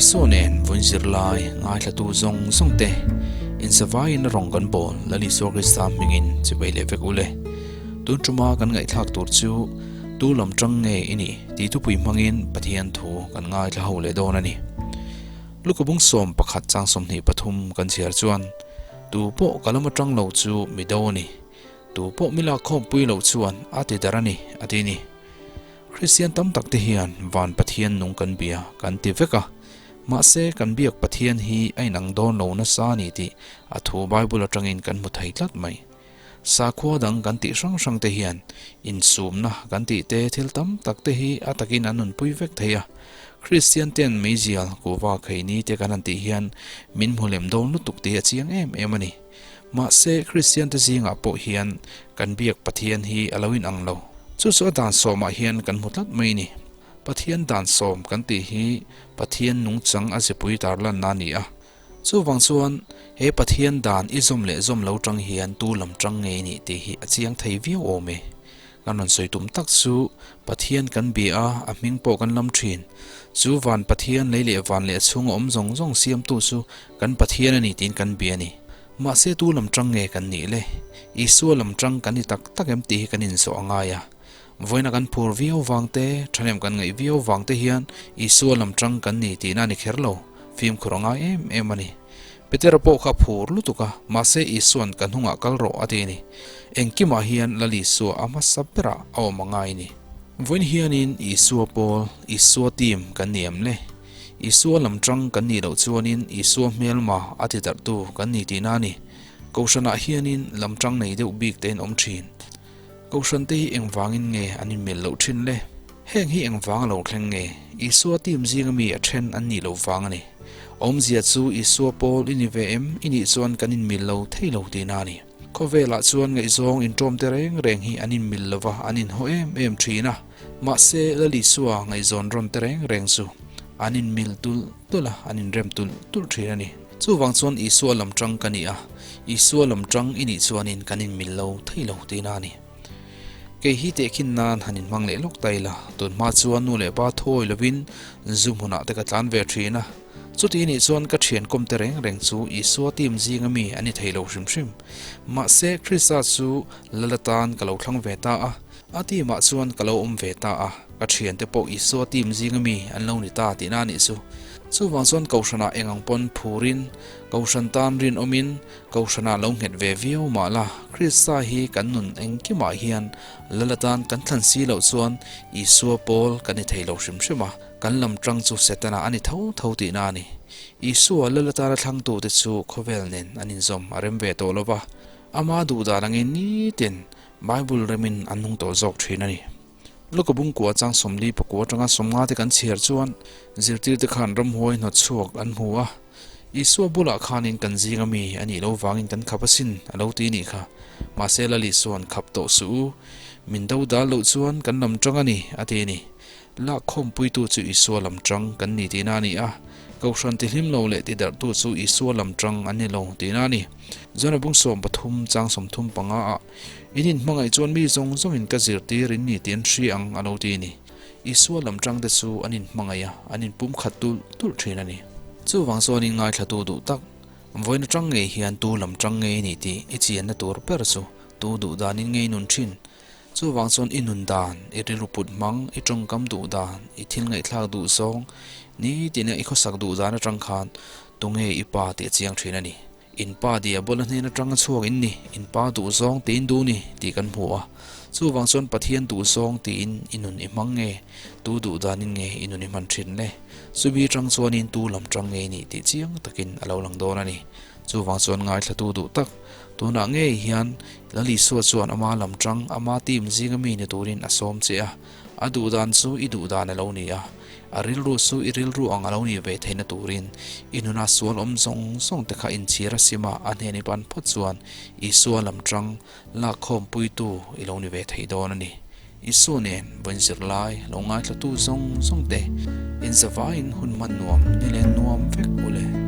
Isua nen vawiin zirlai ngaithlatu zawng zawng te inzavaiin rawng kan bawl Lal Isua Krista hmingin chibai leh vek ule. Tun tuma kan ngaihthlak tur chu tu lam tang nge i nih tih thupui hmangin Pathian thu kan ngaithla ho leh dawn a ni. Lukabung 11 chang 23 kan chhiar chuan tu pawh ka lam atang lo chu mi do a ni. Tu pawh mi lak khawmpui loh chuan a ti dar a ni, a ti ni. Kristian tam tak te hian van Pathian nung kan bia kan ti vek a, mahse kan biak Pathian hi a inang dawn lo nasa a ni tih a thu Bible atangin kan hmu thei tlat mai. Sakhua dang kan tih hrang hrang te hian insumna kan tih te thil tam tak te hi a takin an nunpui vek thei a. Kristian ten meizial kuhva kheini te kan han tih hian min hmu lem dawn lutuk tih a chiang em em a ni. Mahse, Kristiante zingah pawh hian kan biak Pathian hi a lo inang lo. Chu chu a dan sawmah hian kan hmu tlat mai ni. Pathian dan sawm kan tih hi Pathian nungchang a zipui tarlanna a ni a. Chuvang chuan he Pathian dan i zawm leh zawm lo tang hian tu lam tang ngei nih tih hi a chiang thei viau awm e. Kan rawn sawi tum tak chu Pathian kan bia a, a hming pawh kan lam thin. Chu van Pathian lei leh van leh a chhunga awm zawng zawng siamtu chu kan Pathian a ni tiin kan bia a ni. Mahse tu lam tang nge kan nih le? Isua lam tang kan ni tak tak em tih hi kan inzawh a ngai a. Vawiina kan phur viau vang te, thahnem kan ngaih viau vang te hian Isua lam tang kan ni tihna a ni kher lo. Fimkhur a ngai em em a ni. Petera pawh kha phur lutuk a, mahse Isua'n ka hnungah kal rawh a ti a ni. Engkimah hian Lal Isua a hmasa berah a awm a ngai a ni. Vawiin hianin Isua pawl, Isua team kan ni em le? Isua lam tang kan nih loh chuanin Isua hmelma a ti darhtu kan ni tihna a ni. Kohhranah hianin lam tang nei deuh bik te in awm thin. Kohhran te hi engvangin nge an inmel loh thin le? Heng hi engvang a lo thleng nge? Isua team zinga mi a then an nih loh vang a ni. Awmzia chu Isua pawl i ni ve em? I nih chuan kan inmil lo thei lo tihna a ni. Khawvelah chuan ngaihzawng inṭawm te reng reng hi an inmil lo va, an inhaw em em thin a. Mahse, Lal Isua ngaihzawn rawn te reng reng chu an inmil tulh tulh a, an inrem tulh tulh thin a ni. Chuvang chuan Isua lam tang ka ni a, Isua lam tang i nih chuanin kan inmil lo thei lo tihna a ni. Kei hi tehkhin nan han inhmang leh lawk ta ila, tun hma chuan nu leh pa thawi lovin zu hmunah te ka tlan ve thin a. Chuti nih chuan ka thian kawm te reng reng chu Isua team zinga mi an ni thei lo hrim hrim. Mahse, Krista chu Lal atan ka lo thlang ve ta a, a team ah chuan ka lo awm ve ta a, ka thiante pawh Isua team zinga mi an lo ni ta tihna a nih chu. Chuvang chuan Kohhranah eng ang pawn phurin, Kohhran tan rinawmin, Kohhranah lo nghet ve viau mah la, Krista hi kan nun engkimah hian Lal atan kan thlan si loh chuan Isua pawl kan ni thei lo hrim hrim a, kan lam tang chu Setana a ni tho tho tihna a ni. Isua Lal atana thlangtute chu khawvel nen an inzawm a rem ve tawh lo va, ama duh dan angin nitin Bible remin an nung tawh zawk thin a ni. Luka bungkua chang 40 pakua atanga 50 te kan chhiar chuan zirtirte khan ramhuai hnawtchhuak an hmu a, Isua bulah khanin kan zinga mi a nih lo vangin kan khap asin a lo ti nih kha. Mahse Lal Isua'n khap tawh suh u, min do dal loh chuan kan lam tang a ni a ti a ni. Lak khawmpuitu chu Isua lam tang kan ni tihna a ni a, Kohhran tihlim lo leh tidarhtu chu Isua lam tang an ni lo tihna a ni. John-a bung 13 chang 35 ah In inhmangaih chuan mi zawng zawngin ka zirtir in ni tih an hria ang a lo ti a ni. Isua lam tangte chu an inhmangaih a, an inpumkhat tulh tulh thin a ni. Chuvang chuan in ngaithlatu duh tak, vawiin atang ngei hian tu lam tang ngei a ni tih i chianna tur ber chu tu duh danin ngei nun thin. Chuvang chuan i nun dan, i rilru put hmang, i tawngkam duh dan, i thil ngaihthlak duh zawng, nitina i khawsak duh dan atang khan tunge i pa tih a chiang thin a ni. In pa diabola hnen atanga chhuak in ni, in pa duhzawng tiin duh ni tih kan hmu a. Chuvang chuan Pathian duhzawng tiin i nun i hmang nge, tu duh danin nge i nun i hman thin le? Chumi atang chuanin tu lam tang nge i nih tih chiang takin a lo lang dawn a ni. Chuvang chuan ngaithlatu duh tak, tunah ngei hian Lal Isua chuan ama lam tang, ama team zinga mi ni turin a sawm che a. A duh dan chu i duh dan a lo ni a, a rilru chu i rilru ang a lo nih ve theihna turin i nuna sual awm zawng zawng te kha inchhir a sim a, a hnen i ban phawt chuan Isua lam tang lakkhawmpuitu i lo ni ve thei dawn a ni. Isua nen vawiin zirlai lo ngaithlatu zawng zawng te inzavaiin hun hman nuam ni leh nuam vek u le.